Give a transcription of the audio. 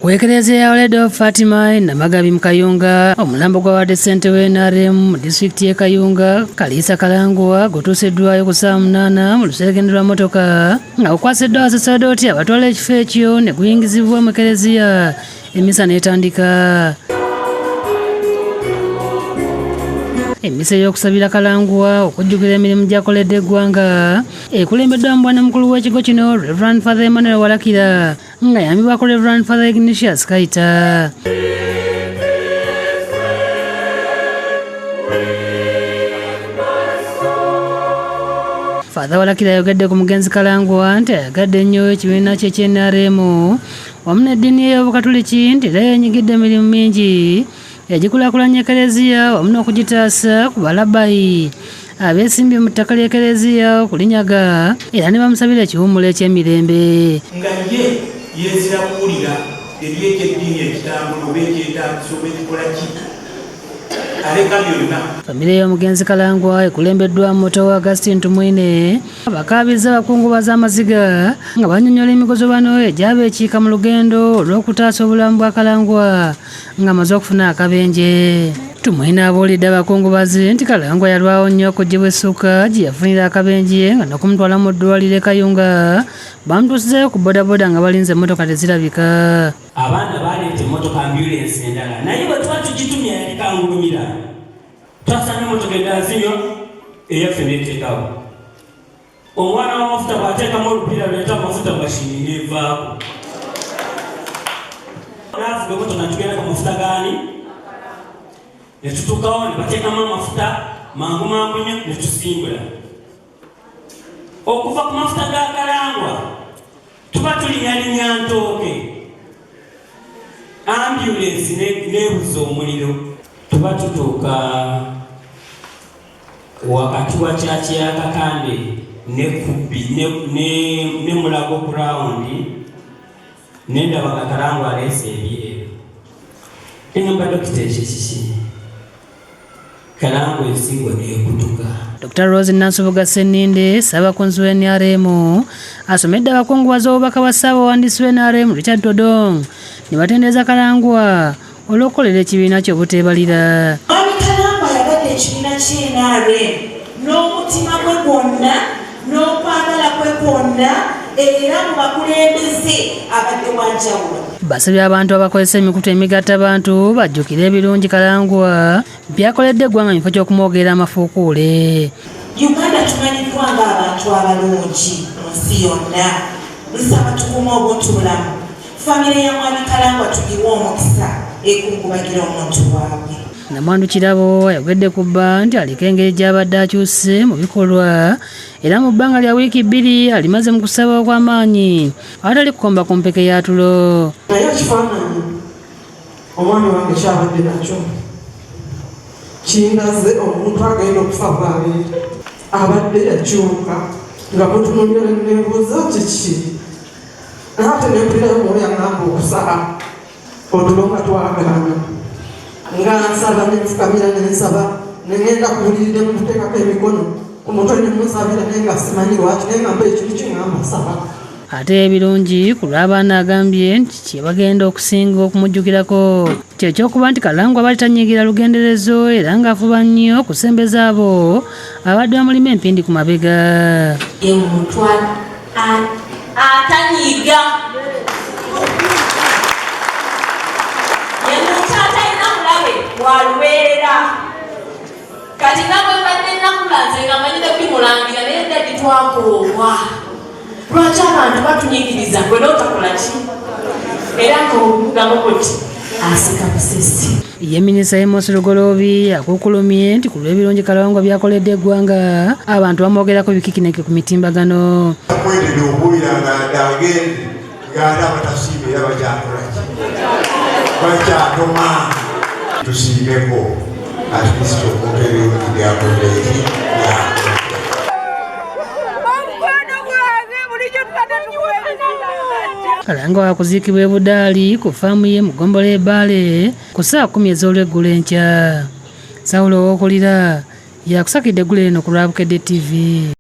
Ku Ekereziya ya Our Lady of Fatima e Namagabi mu Kayunga, omulambo gw'abadde ssentebe wa NRM mu disitulikiti y'e Kayunga, Kaliisa Kalangwa gutuusiddwayo ku ssaawa 8 mu luseregende lwa mmotoka nga gukwasiddwa abasaserdooti abatwala ekifo ekyo ne guyingizibwa mu Ekereziya emmisa n'etandika. Emmisa ey'okusabira Kalangwa okujjukira emirimu gy'akoledde eggwanga ekulembeddwamu bwanamukulu w'ekigo kino Rev. Father Emmanuel Walakira nga yambibwako Rev. Father Ignatius Kaita. Father Walakira ayogedde ku mugenzi Kalangwa nti ayagadde nnyo ekibiina kye ky'NRM wamu n'eddiini ye y'Obukatuliki nti era yenyigidde emirimu mingi egikulaakulanya Ekereziya wamu n'okugitaasa ku balabayi abeesimbye mu ttaka ly'Ekereziya okulinyaga era ne bamusabira ekiwummulo eky'emirembe. Nga ye yeezira kuwulira eri eky'eddiini ekitambula oba ekyetaagisa oba ekikola ki, aleka byonna. Famire y'omugenzi Kalangwa ekulembeddwamu muto we Augustine Tumwine bakaabizza abakungubazi amaziga nga bannyonnyola emigozobano egyabeekiika mu lugendo olw'okutaasa obulamu bwa Kalangwa ng'amaze okufuna akabenje. Tumwine abuulidde abakungubazi nti Kalangwa yalwawo nnyo okuggyibwa essuka gye yafunira akabenje nga n'okumutwala mu ddwaliro e Kayunga bamutuusizaayo ku bodaboda nga balinze emmotoka tezirabika. Abaana baleeta emmotoka ambulensi endala naye bwe tuba tugitumya yali kangulumira. Twasanga emmotoka endala zinywa eyaffe n'eteekawo. Omwana w'amafuta bw'ateekamu olupiira lweta amafuta mashini n'evaako. Naavuga emotoka ntugenda ku mafuta gaani ne tutuukawo ne bateekamu amafuta mangu mangu nnyo ne tusimbula. Okuva ku mafuta ga Kalangwa tuba tulinyalinya ntooke, ambulensi n'ebuza omuliro. Tuba tutuuka wakati wa kyaki ya Kakande ne Kubbi ne Mulago ground nendaba nga Kalangwa aleese ebyeru. Engamba dokita ekyo kiki? Kalangwa ensingo n'ekutuka. Dr. Rose Nansubuga Sseninde ssaabakunzi wa NRM asomedde abakungubazi obubaka bwa ssaabawandiisi wa NRM Richard Todong ne batendereza Kalangwa olw'okukolera ekibiina kye obuteebalira. Mwami Kalangwa ayagadde ekibiina ky'NRM n'omutima gwe gwonna n'okwagala kwe kwonna era mu bakulembeze abadde wa njawulo. Basabye abantu abakozesa emikutu emigattabantu bajjukire ebirungi Kalangwa by'akoledde eggwanga mu kifo ky'okumwogerera amafuukuule. Uganda tumanyiddwa ng'abantu abalungi mu nsi yonna. Nsaba tukuume obuntu bulamu. Famire ya Mwami Kalangwa tugiwe omukisa ekungubagira omuntu waabwe. Namwandu Kirabo ayogedde ku bba nti aliko engeri gy'abadde akyuse mu bikolwa era mu bbanga lya wiiki 2 alimaze mu kusaba okw'amaanyi awatali kukomba ku mpeke ya tulo. Naye ekifaananyi omwami wange kyabadde nakyo kindaze omuntu agenda okufa bw'abeera abadde yakyuka nga mutunuulira ne neebuuza kiki. Ate ne mpulirayo omwoyo aŋŋamba okusaba otulo nga twagaana nga nsaba ne nfukamira ne nsaba ne ŋŋenda ku buliri ne muteekako emikono ku mutwe ne musabira naye nga simanyi lwaki naye nga mpa ekintu kiŋŋamba saba. Ate ebirungi ku lw'abaana agambye nti kye bagenda okusinga okumujjukirako kye ky'okuba nti Kalangwa abadde tanyiigira lugenderezo era ng'afuba nnyo okusembeza abo abadde bamulima empindi ku mabega. Ye muntu atanyiiga. Ye muntu atalina mulabe wa lubeerera. Kati nga bwe mbadde nakula nze nga mmanyi ne bimulangira naye daddy twakoowa. Lwaki abantu batunyigiriza gwe n'otakola ki? Era ng'obugamu buti aseka busesi. Ye minisita Amos Lugoloobi akukulumye nti ku lw'ebirungi Kalangwa by'akoledde eggwanga abantu bamwogerako bikikineke ku mitimbagano. Kwetede okuwulira nga agenze ng'ate abatasiima era bakyakola ki? Bakyatoma. Tusiimeko at least omuntu ebirungi by'akoze eki Kalangwa wakuziikibwa e Budaali ku ffaamu ye mu ggombolola e Bbaale ku ssaawa 10 ez'olweggulo enkya. Saulo Owokulira yakusakidde eggulire lino ku lwa Bukedde TV.